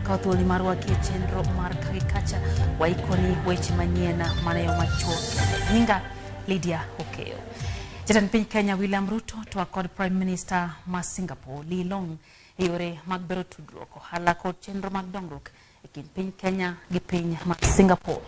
Wakawo thuoloni mar rwaki e chenro mar Kagi Kacha, waikoni weche manyien mana e yo machuok. Nyinga Lydia Okeyo. Jatend piny Kenya William Ruto twak kod Prime Minister ma Singapore Lee Long e yore mag bero tudruok, ohala kod chenro mag dongruok e kind piny Kenya gi piny mar Singapore.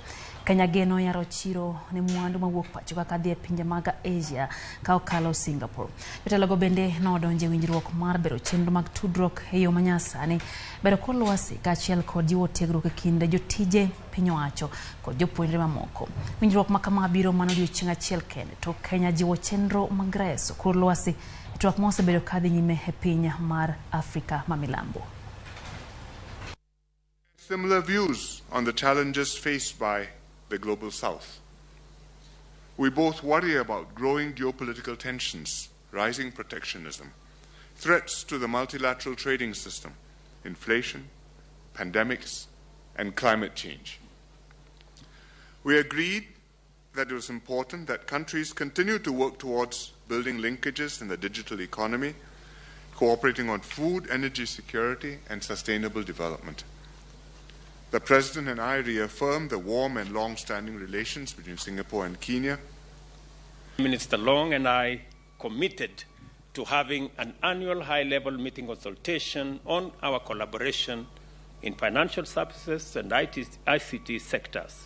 Kenya geno yaro chiro ne mwandu mawuok pacho kaka dhi e pinje mag Asia ka okalo Singapore. Jotelogo bende nodonjo e winjruok mar bero chenro mag tudruok e yo manyasani, bero kor lwasi kaachiel kod jiwo tiegruok e kind jotije piny owacho kod jopuonjre mamoko. Winjruok ma kama biro mana odiochieng' achiel kende to Kenya jiwo chenro mag reso kor lwasi e twak ma osebedo kadhi nyime e piny mar Afrika ma milambo. Similar views on the challenges faced by the global south. We both worry about growing geopolitical tensions, rising protectionism, threats to the multilateral trading system, inflation, pandemics, and climate change. We agreed that it was important that countries continue to work towards building linkages in the digital economy, cooperating on food, energy security, and sustainable development. The President and I reaffirmed the warm and long standing relations between Singapore and Kenya. Minister Long and I committed to having an annual high level meeting consultation on our collaboration in financial services and ICT sectors.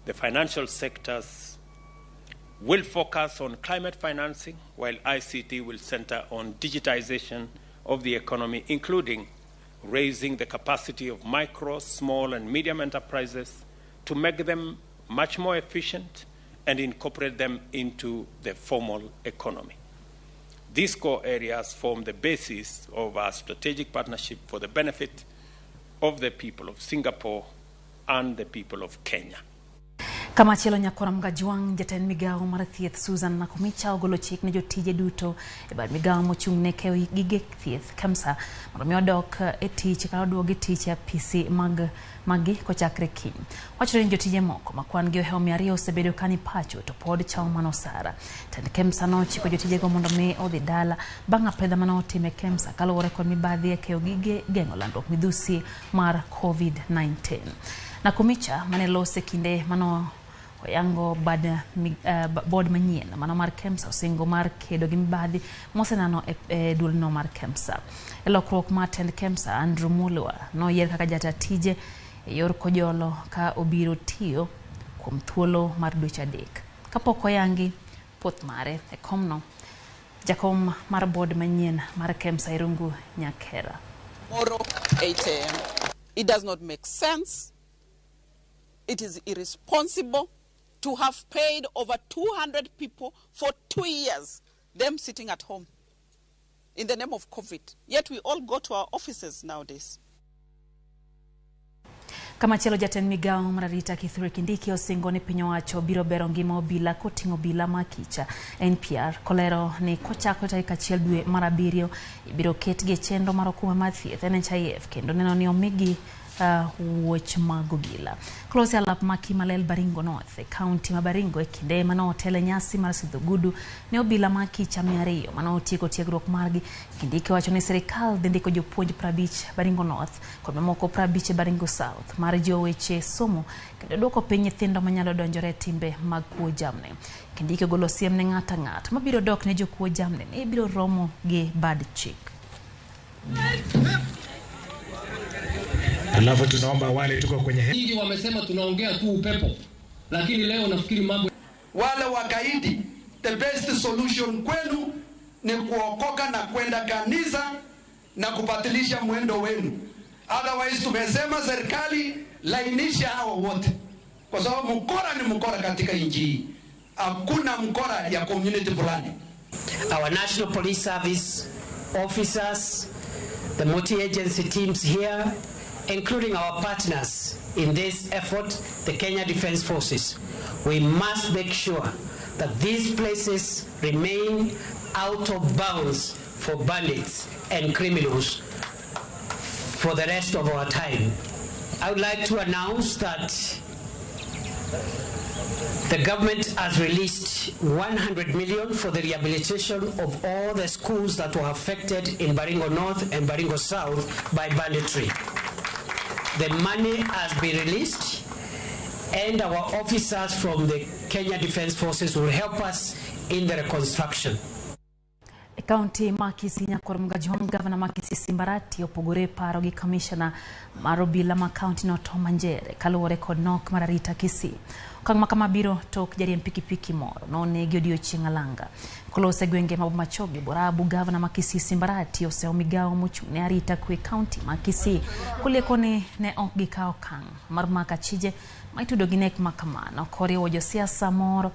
The financial sectors will focus on climate financing, while ICT will center on digitization of the economy, including raising the capacity of micro, small, and medium enterprises to make them much more efficient and incorporate them into the formal economy. These core areas form the basis of our strategic partnership for the benefit of the people of Singapore and the people of Kenya. Kamachielo nyakora Mgajwang' jatend migawo mar thieth Susan Nakhumicha ogolo chik ne jotije duto e bad migawo mochung' ne keyo gige thieth KEMSA mondo mi odok e tich kata oduog e tich e apisi mag maggi kochakre kiny. Wachore ni jotije moko ma kwan gi ohewo 200 osebedo ka ni pacho to pod chamo mana osara. Tend KEMSA nochiko jotijego mondo mi odhi dala bang' apedha mane otim e KEMSA kaluwore kod mibadhi e keyo gige geng'o landruok midhusi mar COVID-19. Nakhumicha mane lose kinde mano oyango bad board manyien mano mar KEMSA osingo mar kedo gi mibadhi mosenano e duolno mar KEMSA. E lokruok mar tend KEMSA, Andrew Mulwa noyier kaka jata tije e yor kojolo ka obiro tiyo kuom thuolo mar dweche 3. Kapok oyangi puoth mare e komno, jakom mar board manyien mar KEMSA Irungu Nyakera. Tomorrow, 8 a.m. It does not make sense. It is irresponsible to have paid over 200 people for 2 years, them sitting at home in the name of COVID. Yet we all go to our offices nowadays. Kamachielo jatend migawo mar arita Kithure Kindiki osingo ni piny owacho biro bero ngima obila koting'o obila ma kicha NPR kolero ni kochakore tarik 1 dwe mar 7 ibiro ketgi e chenro mar okumba mar thieth NHIF kendo neno ni omigi wuoch mag obila. Kolose alap ma Kimalel Baringo North e kaunti ma Baringo e kinde mane otelo e nyasi mar sidho gudu ne obila ma kicha 200 mane otieko tiegruok margi. Kindiki wacho ni sirikal dhi ndiko jopuonj 50 Baringo North kod mamoko 50 e Baringo South mar jiwo weche somo kendo duoko piny nyithindo manyalo donjore e timbe mag kuo jamni. Kindiki ogolo siem ne ng'ato ang'ata mabiro dok ne jokuo jamni ni ibiro romo gi bad chik. Alafu tunaomba wale tuko kwenye nyingi wamesema tunaongea tu upepo, lakini leo nafikiri mambo wale wakaidi, the best solution kwenu ni kuokoka na kwenda kanisa na kubadilisha mwendo wenu. Otherwise tumesema serikali lainisha hao wote, kwa sababu mkora ni mkora katika nchi hii. Hakuna mkora ya community fulani. Our National Police Service officers, the multi-agency teams here, including our partners in this effort, the Kenya Defence Forces. We must make sure that these places remain out of bounds for bandits and criminals for the rest of our time. I would like to announce that the government has released 100 million for the rehabilitation of all the schools that were affected in Baringo North and Baringo South by banditry. The money has been released, and our officers from the Kenya Defence Forces will help us in the reconstruction. E kaunti ma Kisii Nyakwar Mgajwang' gavana ma Kisii Simba Arati opogore paro gi kamishna mar obila ma kaunti no Tom Anjere kaluwore kod nok mar arita Kisii. Okang' ma kama biro tok jariemb pikipiki moro nonegi odiochieng' alanga. Kolose gwenge ma Bomachoge Borabu, gavana ma Kisii Simba Arati oseyo migawo mochung' ne arita kwe kaunti ma Kisii kolieko ni ne ok gikawo okang' mar mako achije ma itudo gi nek ma kamano koriwo josiasa moro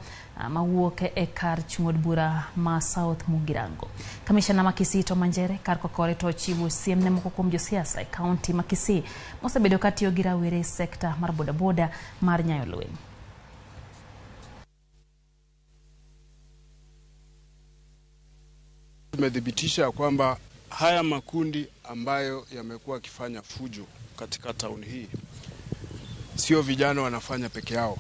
mawuok e kar chung' od bura ma South Mugirango. Kamishna ma Kisii Tom Anjere kar kokore to ochiwo siem ne moko kuom josiasa e kaunti ma Kisii mosebedo katiyo gi rawere e sekta mar bodaboda mar nyayo lweny. Tumethibitisha kwamba haya makundi ambayo yamekuwa yakifanya fujo katika town hii sio vijana wanafanya peke yao,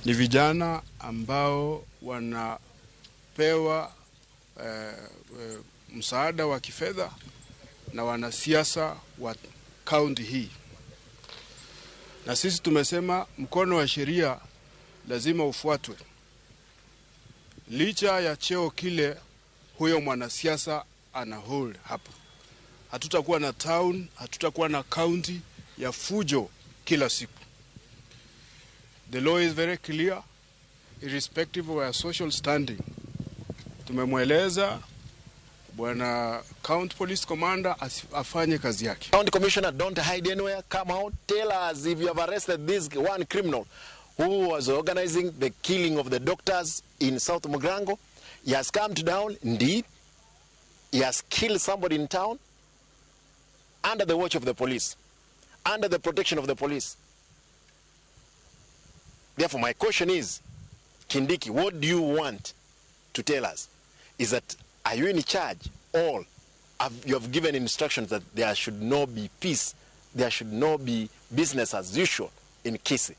ni vijana ambao wanapewa msaada wa kifedha na wanasiasa wa kaunti hii. Na sisi tumesema mkono wa sheria lazima ufuatwe, licha ya cheo kile huyo mwanasiasa ana hold hapo. Hatutakuwa na town, hatutakuwa na county ya fujo kila siku. The law is very clear, irrespective of our social standing. Tumemweleza bwana county police commander afanye kazi yake. County commissioner, don't hide anywhere, come out, tell us if you have arrested this one criminal who was organizing the killing of the doctors in South Mugirango. He has come down, indeed. He has killed somebody in town under the watch of the police, under the protection of the police. Therefore, my question is, Kindiki, what do you want to tell us? Is that, are you in charge or you have given instructions that there should not be peace, there should not be business as usual in Kisii?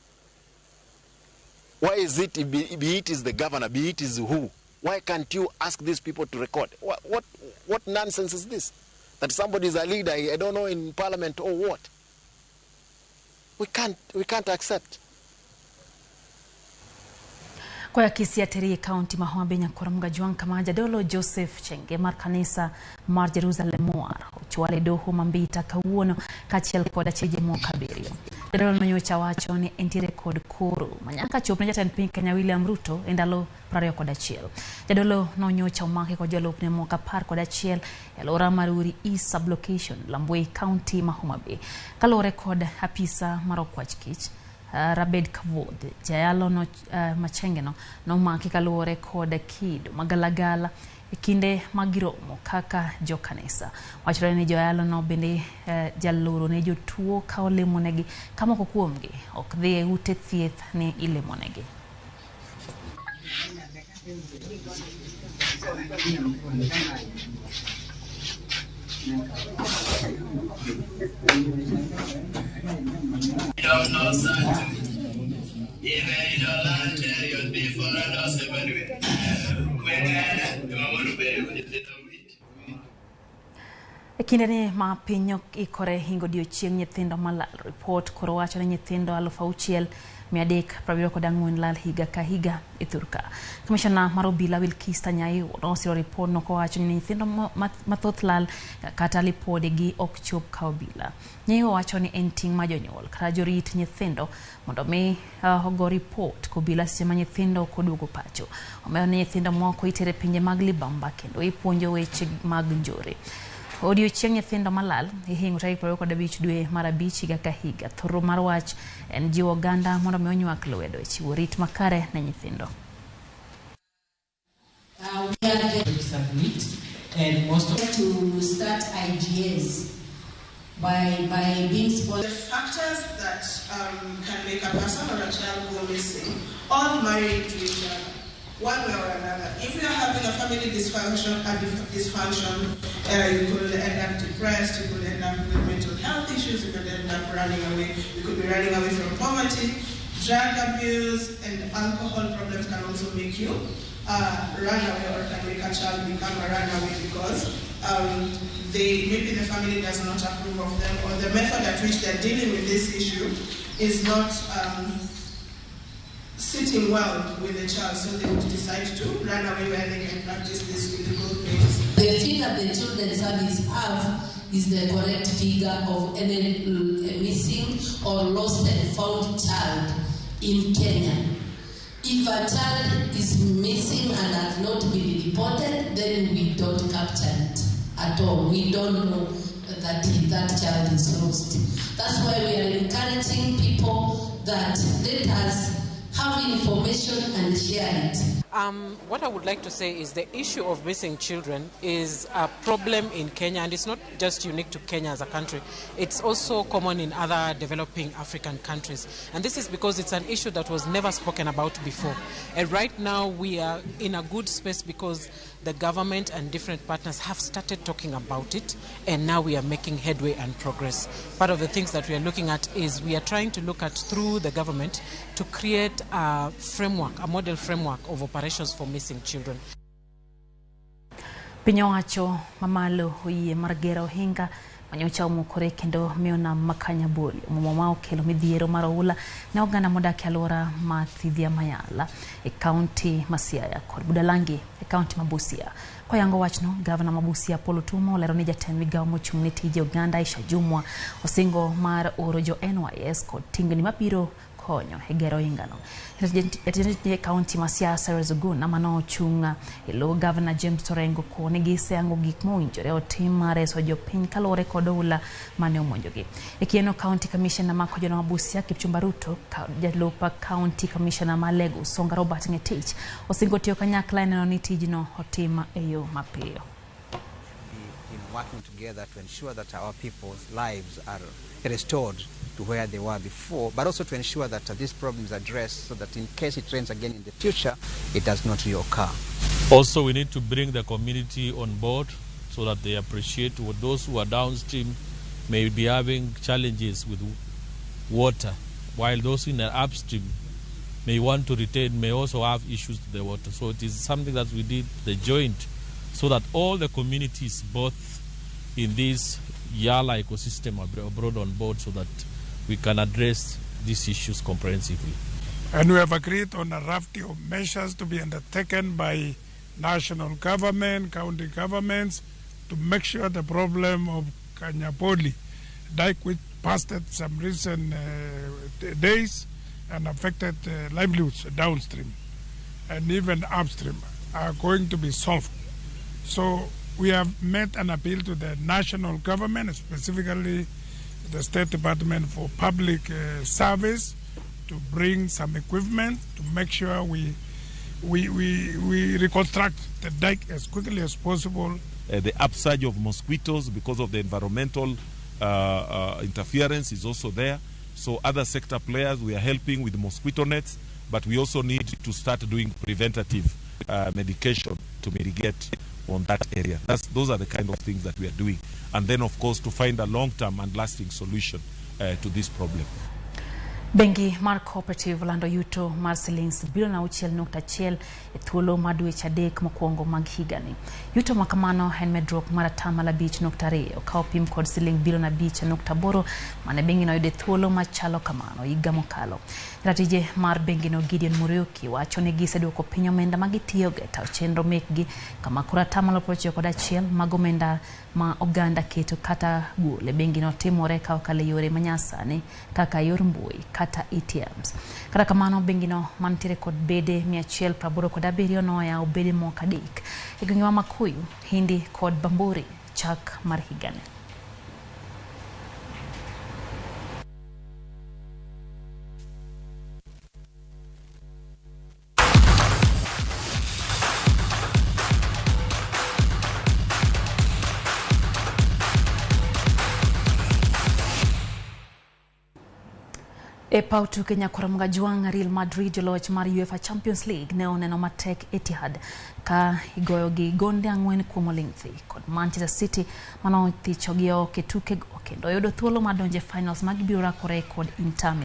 Why is it, be it is the governor, be it is who, why can't you ask these people to record? What nonsense is this? That somebody is a leader, I don't know, in parliament or what? We can't accept. Kwa Kisii ateri kaunti ma Homa Bay Nyakwar Mgajwang' kama jadolo Joseph Chenge mar kanisa mar Jerusalem Mowar ochwale doho ma Mbita kawuono kaachiel kod achije moko abiriyo. Jadolo no nyocha wacho ni entiere kod koro manyaka chop ne jatend piny Kenya William Ruto e ndalo 21. Jadolo no nyocha omake kod jolupne moko 11 e alwora mar Uri East Sublocation, Lambwe kaunti ma Homa Bay. Kaluwore kod apisa mar okwach kich Rabed Kavod, jayalo no Machenge no nomaki kaluwore kod kido magalagala e kinde magiromo kaka jokanisa. Wachore ni joyalo no bende jaloro ne jotuo ka olemonegi ka moko kuomgi ok dhi e ute thieth ni ilemonegi. E kinde ni ma piny ikore hingo odiochieng' nyithindo malal, ripot koro wacho ni nyithindo 6,374 lal higa ka higa e thurka. Kamishna mar obila Wilkista Nyaiwo nosiro ripot no kowacho ni nyithindo mathoth lal kata lipodegi ok chop ka obila. Nyaiwo wacho ni en ting' ma jonyuol kata jorit nyithindo mondo mi ogo ripot kobila seche ma nyithindo ok oduogo pacho. Omedo ni nyithindo moko itere pinje mag libamba kendo ipuonjo weche mag njore. Odiochieng' nyithindo malal ihingo tarik 25 dwe mar 5 higa ka higa. Thoro mar wach en jiwo oganda mondo mi onywak lwedo e chiwo rit makare ne nyithindo. We are to submit and most of to start IGAs by being sponsored. The factors that can make a person or a child go missing all marry to each other, one way or another. If you are having a family dysfunction, you could end up depressed, you could end up with mental health issues, you could end up running away, you could be running away from poverty. Drug abuse and alcohol problems can also make you run away, or can make a child become a runaway because Maybe the family does not approve of them, or the method at which they're dealing with this issue is not sitting well with the child, so they would decide to run away where they can practice these illegal things. The figure the Children's Service have is the correct figure of any missing or lost and found child in Kenya. If a child is missing and has not been reported, then we don't capture it at all. We don't know that that child is lost. That's why we are encouraging people that let us have information and share it. What I would like to say is the issue of missing children is a problem in Kenya, and it's not just unique to Kenya as a country. It's also common in other developing African countries. And this is because it's an issue that was never spoken about before. And right now we are in a good space because the government and different partners have started talking about it, and now we are making headway and progress. Part of the things that we are looking at is we are trying to look at, through the government, to create a framework, a model framework of operations for missing children. Piny owacho mamalo oyie mar gero ohinga manyocha omukore kendo miyo nam ma Kanyaboli omuomo ma okelo midhiero mar oula ne oganda modak e alwora ma Thidhia Mayala e kaunti ma Siaya kod Budalangi e kaunti ma Busia. Koyango wachno, gavana ma Busia Paul Otuoma olero ni jatend migawo mochung' ne tije oganda Aisha Jumwa osingo mar oro jo NYS kod tingni mabiro konyo e gero ohingano. Jatend e kaunti ma Siaya Cyrus Oguna mano ochung' e lo gavana James Orengo koni giseyango gik mowinjore otim mar reso jopiny kaluwore kod oula mane omonjogi. E kindeno County Commissioner ma Kojolo ma Busia Kipchumba Ruto, jalup County Commissioner ma Alego Usonga Robert Ngetich osingo tiyo kanyakla e neno ni tijno otim e yo mapiyo. In working together to ensure that our people's lives are restored to where they were before, but also to ensure that this problem is addressed so that in case it rains again in the future, it does not reoccur. Also, we need to bring the community on board so that they appreciate what those who are downstream may be having challenges with water, while those in the upstream may want to retain, may also have issues with the water. So it is something that we did the joint, so that all the communities, both in this Yala ecosystem, are brought on board so that we can address these issues comprehensively. And we have agreed on a raft of measures to be undertaken by national government, county governments, to make sure the problem of Kanyaboli dike, which passed some recent days and affected livelihoods downstream and even upstream, are going to be solved. So we have made an appeal to the national government, specifically the State Department for Public Service, to bring some equipment to make sure we reconstruct the dike as quickly as possible. The upsurge of mosquitoes because of the environmental interference is also there. So other sector players, we are helping with mosquito nets, but we also need to start doing preventative medication to mitigate on that area. Those are the kind of things that we are doing. And then, of course, to find a long-term and lasting solution to this problem. Bengi mar Cooperative olando yuto mar silings bilion 6.1 e thuolo mar dweche 3 mokwongo mag higani. Yuto ma kamano en medruok mar 5.2% ka opim kod siling bilion 5.8 mane bengino oyudo e thuolo machalo kamano higa mokalo. Ratije mar bengino Gideon Muriuki wacho ni giseduoko piny omenda ma gitiyogo e tayo chenro mekgi kama koro 91% mag omenda ma oganda keto kata gol e bengino timore ka okalo e yore manyasani kaka yor mbui kata ATMs. Kata kamano bengino mantiere kod bede 187 noyawo bede moko 3 e gwenge ma Makuyu, Hindi kod Bamburi chak mar higani. E paw tuke nyakwar Mgajwang' Real Madrid joloch mar UEFA Champions League ne oneno matek Etihad ka igoyo gi gonde 4 kuom oling' thi kod Manchester City manothicho gi oko e tukego kendo oyudo thuolo mar donjo e finals ma gibiro rakore kod Inter.